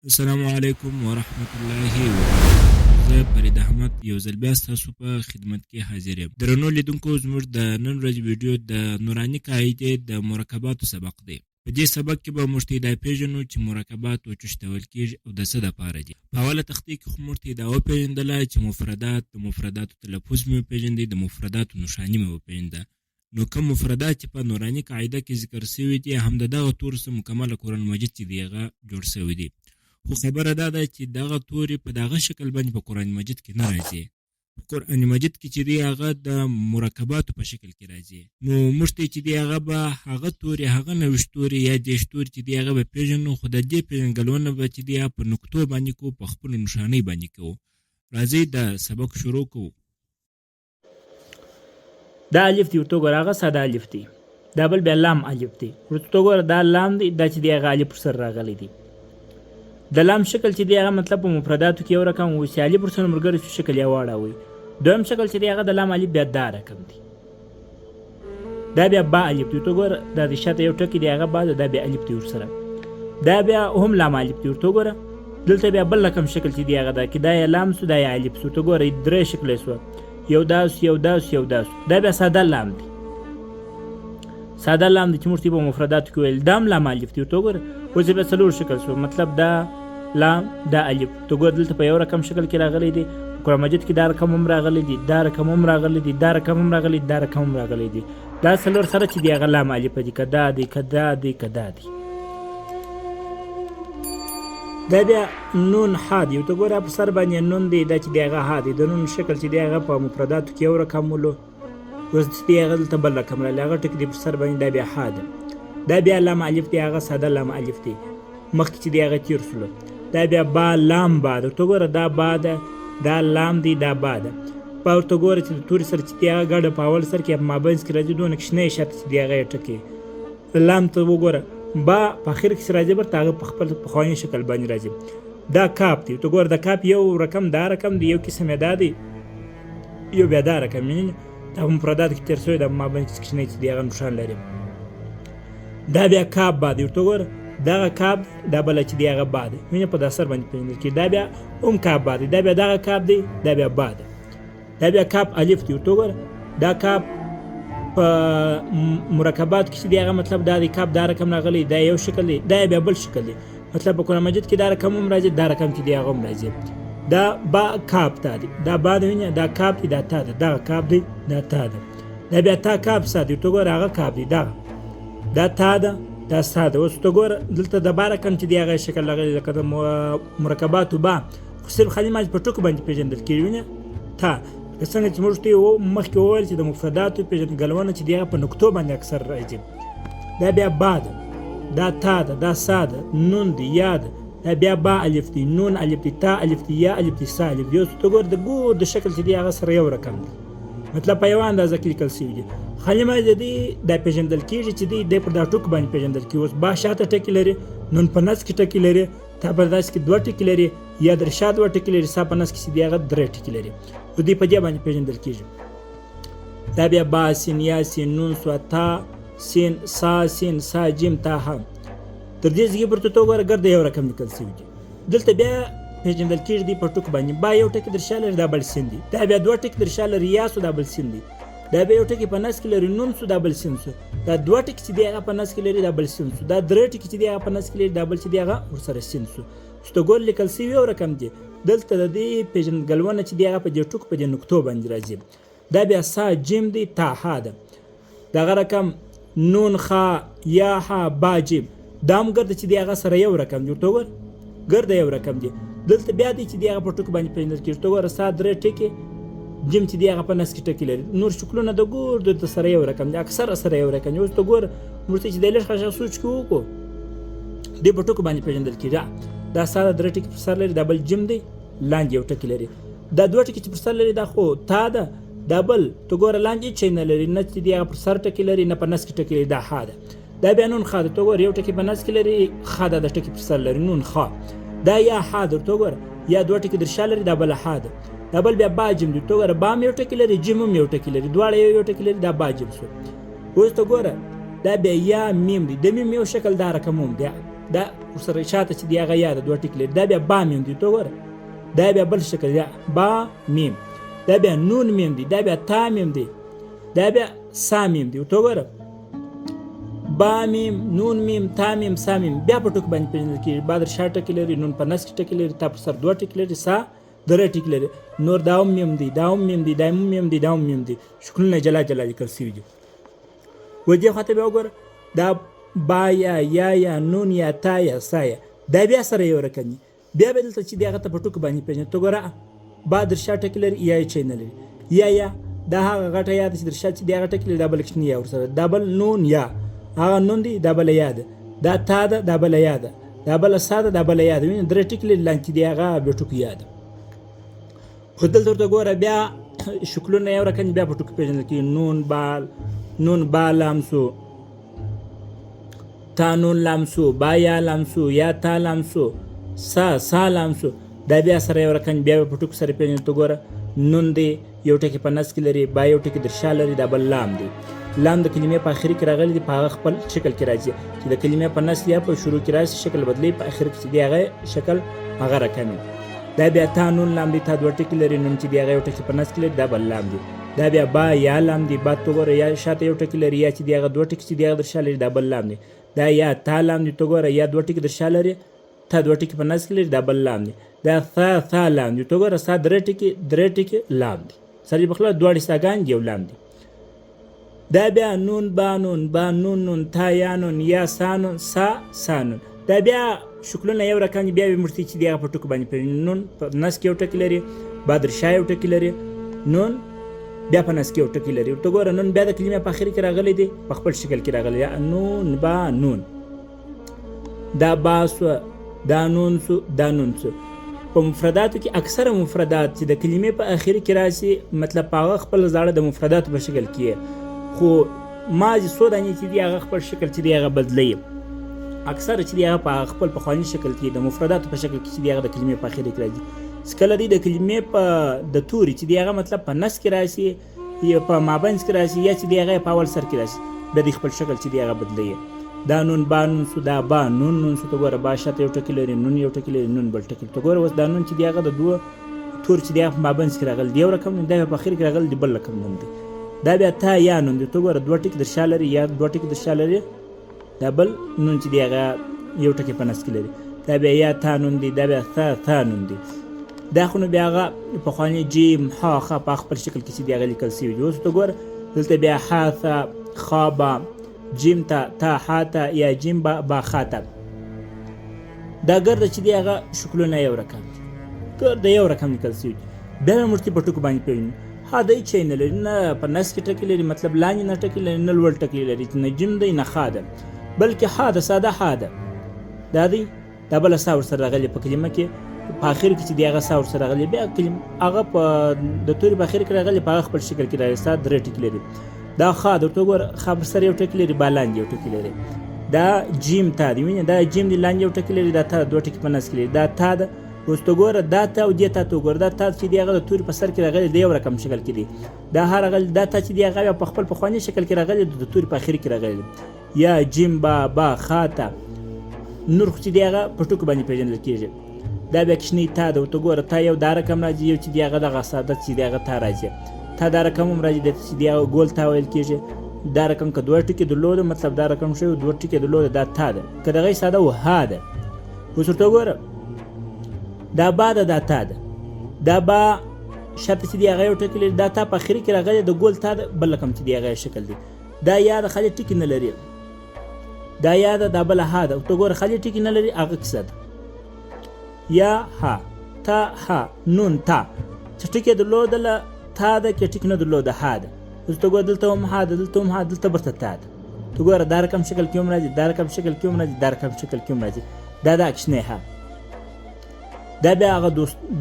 السلام علیکم ورحمت الله وبرکاته. زه فرید احمد یو ځل بیا ستاسو په خدمت کې حاضر یم. درنو لیدونکو، زموږ د نن ورځې ویډیو د نوراني قاعدې د مرکباتو سبق دی. په دې سبق کې به موږ ته دا پېژنو چې مرکبات وچوش ته ویل کېږي او د څه دپاره دي. په اوله تختې کې خو موږ ته دا وپېژندله چې مفردات، د مفرداتو تلفظ مې وپېژندی، د مفرداتو نښاني مې وپېژنده. نو کوم مفردات چې په نوراني قاعده کې ذکر شوي دي، هم د دغه تورو څخه مکمله قرآن مجید چې دی هغه جوړ شوی دی. خو خبره دا ده چې دغه توري په دغه شکل باندې په قرآن مجید کې نه راځي. په قرآن مجید کې چې دی هغه د مرکباتو په شکل کې راځي. نو موږ ته چې دی هغه به هغه توري، هغه 29 توري یا 30 توري چې دی هغه به پېژنو، خو د دې پېژندګلونه به چې دی هغه په نقطو باندې کوو، په خپلو نښانۍ باندې کوو. راځئ دا سبق شروع کوو. دا الف دی، ورته وګوره، هغه ساده الف دی. دا بل بیا لام الف دی، ورته وګوره، دا لام دی، دا چې دی هغه الف ورسره راغلی دی. د لام شکل چې دی هغه مطلب په مفرداتو کې یو رقم و، چې الف ورسره ملګری شو شکل یې واړاوی. دویم شکل چې دی هغه د لام الف بیا دا رقم دی، دا بیا با الف دی، ورته وګوره، دا د شاته یو ټکی دی هغه با ده، دا بیا الف دی ورسره. دا بیا هم لام الف دی، ورته وګوره، دلته بیا بل رقم شکل چې دی هغه ده، کې دا یې لام سو، دا یې الف سو، ورته ګوره درې شکله سوه، یو دا سو، یو دا سو، یو دا سو. دا بیا ساده لام دی، ساده لام دی چې موږ ته په مفرداتو کې ویل، دا هم لام الف دی، ورته وګوره. اوس بیا څلور شکل سو، مطلب دا لام دا الف، ورته ګوره دلته په یو رقم شکل کې راغلی دی، په قرآن مجید کې دا رقم هم راغلی دی، دا رقم هم راغلی دی، دا رقم هم راغلی دی، دا رقم هم راغلی دی. دا څلور سره چې دی هغه لام الف دی، که دا دی، که دا دی، که دا دی. دا بیا نون ها دی، ورته ګوره په سر باندې نون دی، دا چې دی هغه ها دی. د نون شکل چې دی هغه په مفرداتو کې یو رقم ولو، اوس چې دی هغه دلته بل رقم راغلی، هغه ټکی دی په سر باندې، دا بیا ها ده. دا بیا لام الف دی، هغه ساده لام الف دی، مخکې چې دی هغه تېر سولو. دا بیا با لام با ده، ورته ګوره دا با ده، دا لام دی، دا با ده. با ورته ګوره چې د توري سره چې دی هغه ګډه په اول سر کې په مابینځ کې راځي، دونه کوچنی شاته چې دی هغه یې ټکی. لام ته وګوره، با په اخر کې چې راځي برته هغه په خپل پخواني شکل باندې راځي. دا کاپ دی، ورته ګوره د کاپ یو رقم دا رقم دی، یو قسم یې دا دی، یو بیا دا رقم یې. دا په مفرداتو کې تېر شوی، دا په مابین کې کوچنی چې دی هغه نښان لري. دا بیا کاپ با دی، ورته وګوره دغه کاپ دا بله چې دی هغه با دی، وینې په دا سر باندې پېژندل کېږي. دا بیا هم کاپ با دی، دا بیا دغه کاپ دی، دا بیا با دی. دا بیا کاپ الف دی، ورته وګوره دا کاپ په مرکباتو کې چې دی هغه مطلب دا دی، کاپ دا رقم راغلی، دا یو شکل دی، دا بیا بل شکل دی، مطلب په قرآن مجید کې دا رقم هم راځي، دا رقم چې دی هغه هم راځي. دا با کاپ تا دی، دا با دی، وینې دا کاپ دی، دا تا ده، دغه کاپ دی، دا تا ده. دا بیا تا کاپ سا دی، ورته وګوره هغه کاپ دی، دغه دا تا ده، دا سا ده. اوس ورته ګوره دلته د با رقم چې دی هغه شکل راغلی لکه د مرکباتو با، خو صرف خالي ماج په ټکو باندې پېژندل کېږي. وینې تا لکه څنګه چې موږ ته مخکې وویل چې د مفرداتو پېژندګلونه چې دی هغه په نقطو باندې اکثر راځي. دا بیا با ده، دا تا ده، دا سا ده، نون دی، یا ده، دا بیا با الف دی، نون الف دی، تا الف دی، یا الف دی، سا الف دی. اوس ته ګوره د ګور د شکل چې دی هغه سره یو رقم دی، مطلب په یوه اندازه کې لیکل شوي دي. خالي ماج د دې دا پېژندل کېږي چې دی پر دا ټکو باندې پېژندل کېږي. اوس با شاته ټکي لري، نون په نس کې ټکي لري، تا پر داسې کې دوه ټکي لري، یا در شا دوه ټکي لري، سا په نس کې چې دی هغه درې ټکي لري، خو دوی په دې باندې پېژندل کېږي. دا بیا با سین یا سین نون سوا تا سین سا سین سا جیم تا ها، تر دې ځای پورته ته وګوره ګرده یو رقم لیکل شوي دي. دلته بیا پېژندل کېږي دی په ټکو باندې، با یو ټکی در شا لري، دا بل سین دی، دا بیا دوه ټکي در شا لري، یا سو، دا بل سین دی، دا بیا یو ټکی په نس کې لري، نون سو، دا بل سین سو، دا دوه ټکي چې دی هغه په نس کې لري، دا بل سین سو، دا درې ټکي چې دی هغه په نس کې لري، دا بل چې دی هغه ورسره سین سو. چې ته ګور لیکل شوي یو رقم دي. دلته د دې پېژندګلونه چې دی هغه په دې ټکو په دې نقطو باندې راځي. دا بیا سا جیم دی، تا ها ده، دغه رقم نون خا یا ها با جیم، دا هم ګرده چې دی هغه سره یو رقم دی، ورته وګوره ګرده یو رقم دی. دلته بیا دی چې دی هغه په ټکو باندې پېژندل کېږي. ورته وګوره سا درې ټکي، جیم چې دی هغه په نس کې ټکي لري، نور شکلونه د ګور دلته سره یو رقم دی، اکثره سره یو رقم دی. اوس ته ګوره موږ ته چې دی لږ خاصه سوچ کې وکړو، دی په ټکو باندې پېژندل کېږي. دا سا درې ټکي پر سر لري، دا بل جیم دی لاندې یو ټکی لري، دا دوه ټکي چې پر سر لري دا خو تا ده، دا بل ته ګوره لاندې هېڅ شی نه لري، نه چې دی هغه پر سر ټکی لري، نه په نس کې ټکی لري، دا ها ده. دا بیا نون خا ده، ته ګوره یو ټکی په نس کې لري، خا ده د ټکی پر سر لري، نون خا. دا یا ها ده، ته ګوره یا دوه ټکي در شا لري، دا بل ها ده. دا بل بیا با جیم دی، ته ګوره با هم یو ټکی لري، جیم هم یو ټکی لري، دواړه یو یو ټکی لري، دا با جیم شو. اوس ته ګوره دا بیا یا میم دی، د میم یو شکل دا رقم هم دی، دا ورسره شاته چې دی هغه یا ده، دوه ټکي لري. دا بیا با میم دی، ته وګوره دا بیا بل شکل دی، با میم. دا بیا نون میم دی، دا بیا تا میم دی، دا بیا سا میم دی. ورته وګوره با میم، نون میم، تا میم، سا میم بیا په ټکو باندې پېژندل کېږي. با در شا ټکی لري، نون په نس کې ټکی لري، تا پر سر دوه ټکي لري، سا درې ټکي لري. نور دا هم میم دی، دا هم میم دی، دا هم میم دی، دا هم میم دی. شکلونه جلا جلا لیکل شوي دي. و دې خواته بیا وګوره، دا با یا، یا یا، نون یا، تا یا، سا یا، دا بیا سره یو رقم دي. بیا به دلته چې دی هغه ته په ټکو باندې پېژني. ته ګوره با در شا ټکی لري، یا یې چی نه لري. یا یا دا هغه غټه یا ده چې در شا چې دی هغه ټکی لري، دا بل کوچنی یا ورسره، دا بل نون یا، هغه نون دی، دا بله یا ده، دا تا ده، دا بله یا ده، دا بله سا ده، دا بله یا ده. وینې درې ټکي لري، لاندې چې دی هغه بې ټکو یا ده. خو دلته ورته ګوره بیا شکلونه یو رقم بیا په ټکو پېژندل کېږي. نون با، نون با لام سو، تا نون لام سو، با یا لام سو، یا تا لام سو، سا سا لام سو، دا بیا سره یو رقم بیا په ټکو سره پېژندل. ته ګوره نون دی یو ټکی په نس کې لري، با یو ټکی در شا لري، دا بل لام دی. لام د کلمې په اخري کې راغلی دی، په هغه خپل شکل کې راځي چې د کلمې په نس یا په شروع کې راشي شکل بدلوي، په اخر کې چې دی هغه شکل هغه رقم وي. دا بیا تا نون لام دی، تا دوه ټکي لري، نون چې دی هغه یو ټکی په نس کې لري، دا بل لام دی. دا بیا با یا لام دی، با ته ګوره یا شاته یو ټکی لري، یا چې دی هغه دوه ټکي چې دی هغه در شا لري، دا بل لام دی. دا یا تا لام دی، ته ګوره یا دوه ټکي در شا لري، تا دوه ټکي په نس کې لري، دا بل لام دی. دا ثا ثا لام دی، ته ګوره سا درې ټکي، درې ټکي لام دی، سر یې په خوله دواړې ساګان دي، یو لام دی. دا بیا نون با نون، با نون نون، تا یا نون، یا سا نون، سا سا نون. دا بیا شکلونه یو رقم دي، بیا یې موږ ته چې دی هغه په ټکو باندې پېژني. نون په نس کې یو ټکی لري، با در شا یو ټکی لري، نون بیا په نس کې یو ټکی لري. ورته ګوره نون بیا د کلمې په اخر کې راغلی دی، په خپل شکل کې راغلی دی، نون با نون. دا با سو، دا نون سو، دا نون سو. په مفرداتو کې اکثره مفردات چې د کلمې په اخر کې راشي، مطلب په هغه خپل زاړه د مفرداتو په شکل کې، خو ماضي څو دانې چې دي هغه خپل شکل چې دی هغه بدلوي. اکثره چې دی هغه په خپل پخواني شکل کې د مفرداتو په شکل کې چې دی هغه د کلمې په اخر کې راځي. چې کله دی د کلمې په د توري چې دی هغه مطلب په نس کې راشي یا په مابنځ کې راشي یا چې دی هغه په اول سر کې راشي، بیا دی خپل شکل چې دی هغه بدلوي. دا نون با نون سو، دا با نون نون سو. ته ګوره با شاته یو ټکی لري، نون یو ټکی لري، نون بل ټکی. ته ګوره اوس دا نون چې دی هغه د دوه تور چې دی هغه په مابنځ کې راغلی دی، یو رقم نون دی، په اخر کې راغلی دی بل رقم نون دی. دا بیا تا یا نون دی، ته ګوره دوه ټکي در شا لري، یا دوه ټکي در شا لري، دا بل نون چې دی هغه یو ټکی په نس کې لري. دا بیا یا تا نون دی، دا بیا ثا ثا نون دی. دا خو نو بیا هغه پخوانی جیم ح خ په خپل شکل کې چې دی هغه لیکل شوي دي. اوس ته ګوره دلته بیا ح ثا خ با جیم تا تا ح تا یا جیم با با خ تا، دا ګرده چې دی هغه شکلونه یو رقم دي، ګرده یو رقم لیکل شوي دي. بیا به موږ په ټکو باندې پېژنو. ها دی چی نه لري، نه په نس کې ټکی لري، مطلب لاندې نه ټکی لري، نه لوړ ټکی لري، نه جیم دی نه خا ده، بلکې ها ده، ساده ها ده. دا دی دا بله سا ورسره راغلې په کلمه کې، په اخر کې چې دی هغه سا ورسره راغلې، بیا کلمه هغه په د توري په اخر کې راغلې، په هغه خپل شکل کې راغلې، سا درې ټکي لري. دا خا ده، ورته وګوره خا پر سر یو ټکی لري، با لاندې یو ټکی لري. دا جیم تا دی، وینې دا جیم دی لاندې یو ټکی لري، دا تا دوه ټکي په نس کې لري، دا تا ده. اوس ته ګوره دا تا او دې تا ته وګوره، دا تا چې دی هغه د توري په سر کې راغلی دی، یو رقم شکل کې دی. دا هر راغلی، دا تا چې دی هغه بیا په خپل پخواني شکل کې راغلی، د توري په اخر کې راغلی دی. یا جیم با با خا تا، نور خو چې دی هغه په ټکو باندې پېژندل کېږي. دا بیا کوچنۍ تا ده، ورته ګوره تا یو دا رقم راځي، یو چې دی هغه دغه ساده چې دی هغه تا راځي، تا دا رقم هم راځي، دلته چې دی هغه ګول تا ویل کېږي. دا رقم که دوه ټکي درلوده، مطلب دا رقم ښه دوه ټکي درلوده، دا تا ده. که دغه یې ساده و ها ده. اوس ورته وګوره دا با ده، دا تا ده. دا با شاته چې دی هغه یو ټکی لري، دا تا په اخري کې راغلی د ګول تا ده، بل رقم چې دی هغه شکل دی. دا یا ده خالي ټکي نه لري، دا یا ده، دا بله ها ده. ورته ګوره خالي ټکي نه لري، هغه کیسه ده. یا ها تا ها نون تا، چې ټکی درلودله تا ده، که ټکی نه درلوده ها ده. اوس ته ګوره دلته هم ها ده، دلته هم ها، دلته برته تا ده. ته ګوره دا رقم شکل کې هم راځي، دا رقم شکل کې هم راځي، دا رقم شکل کې هم راځي. دا دا کوچنی ها، دا بیا هغه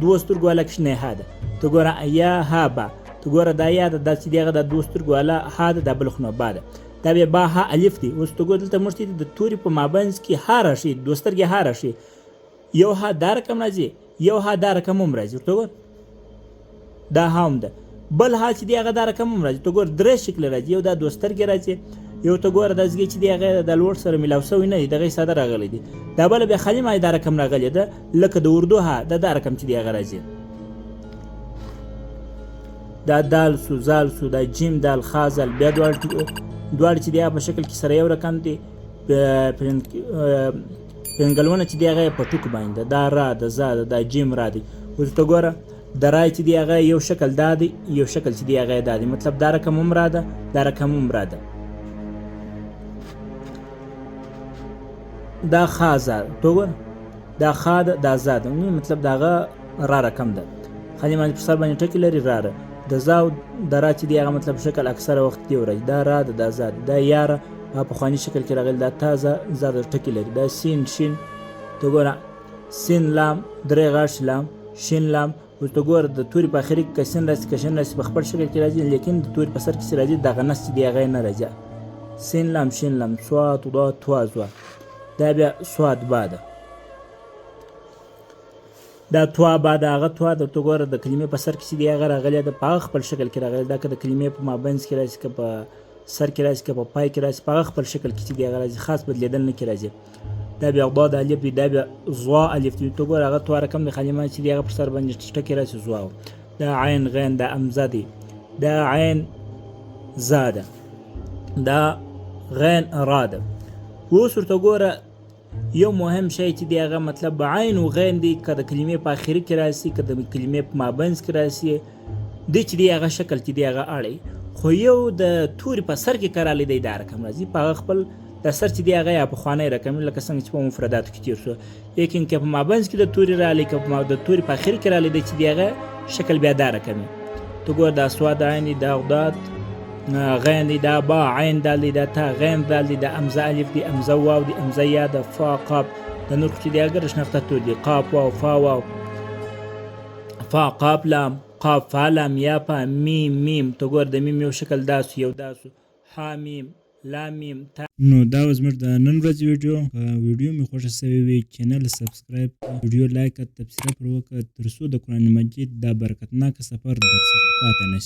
دوو سترګو والا کوچنی ها ده. ته ګوره یا ها با، ته ګوره دا یا ده، دا چې دی هغه دا دوو سترګو والا ها ده، دا بل خو نو با ده. دا بیا با ها الف دی. اوس ته ګوره دلته موږ ته د توري په مابنځ کې ها راشي، دوه سترګې ها راشي، یو ها دا رقم راځي، یو ها دا رقم هم راځي. ورته وګوره دا ها هم ده، بل ها چې دی هغه دا رقم هم راځي. ته ګوره درې شکله راځي، یو دا دوه سترګې راځي، یو ته ګوره دا ځګی چې دی هغه د لوړ سره ملاو سوی نه دی، دغه ساده راغلی دی. دا بله بیا خالي معنی دا رقم راغلی ده، لکه د اردو ها دا دا رقم چې دی هغه راځي. دا دال سو، زال سو، دا جیم دال، خا زال، بیا دواړه چې دی هغه په شکل کې سره یو رقم دی. پنګلونه چې دی هغه په ټکو باندې ده، دا را ده، زا ده، دا جیم را دی. اوس ته ګوره د رای چې دی هغه یو شکل دا دی، یو شکل چې دی هغه دا دی، مطلب دا رقم هم را ده، دا رقم هم را ده. دا خا زا ته وګوره، دا خا ده، دا زا ده، نو مطلب د هغه را رقم ده. خالي باندې په سر باندې ټکي لري را ده. د زا او د را چې دی هغه مطلب شکل اکثره وخت یو راځي. دا را ده، دا زا ده، دا یا را په پخواني شکل کې راغلی، دا تا زا، زا د ټکي لري. دا سین شین ته ګوره، سین لام درې غاښ لام شین لام. اوس ته ګوره د توري په اخري کې که سین راسي که شین راسي په خپل شکل کې راځي، لیکن د توري په سر کې چې راځي دغه نس چې دی هغه یې نه راځي. سین لام شین لام صاد ضاد توا زوا، دا بیا صاد با ده. دا توا با ده، هغه توا ده. ته ګوره د کلمې په سر کې چې دی هغه راغلی ده، په هغه خپل شکل کې راغلی ده. که د کلمې په مابینځ کې راسي، که په سر کې راسي، که په پای کې راسي، په هغه خپل شکل کې چې دی هغه راځي، خاص بدلېدل نه کې راځي. دا بیا ضاد الف دی، دا بیا ضوا الف دی. ته ګوره هغه توا رقم دی، خالي معنی چې دی هغه پر سر باندې ټکی راسي ضوا. دا عین غین، دا امزه دی، دا عین زا ده، دا غین را ده. اوس ورته ګوره یو مهم شی چې دی هغه مطلب عین و غین دی، که د کلمې په اخري کې راسي، که د کلمې په مابنځ کې راسي، دی چې دی هغه شکل چې دی هغه اړوي. خو یو د توري په سر کې که رالی دی دا رقم راځي، په هغه خپل د سر چې دی هغه یا پخوانی رقم لکه څنګه چې په مفرداتو کې تېر شو. لیکن که په مابنځ کې د توري رالی، که د توري په اخر کې رالی دی چې دی هغه شکل بیا دا رقم وي. ته ګوره دا سواد عین دی، دا غداد غین دی، دا با عین دال دی، دا تا غین دال دی، دا امزه الف دی، امزه واو دی، امزه یا ده، فا قاف. د نور خو چې دی هغه شناخته تور دی، قاف واو فا واو فا قاف لام قاف فا لام یا فا میم میم. ته ګوره د میم یو شکل داسو، یو داسو، حا میم لام میم تا. نو دا وه زموږ د نن ورځې ویډیو. که ویډیو مې خوښه شوې وي چینل سبسکرایب کړه، ویډیو لایک کړه، تبصره پر وکړه، تر څو د قرآن مجید دا برکتناکه سفر در څخه پاته نه شي.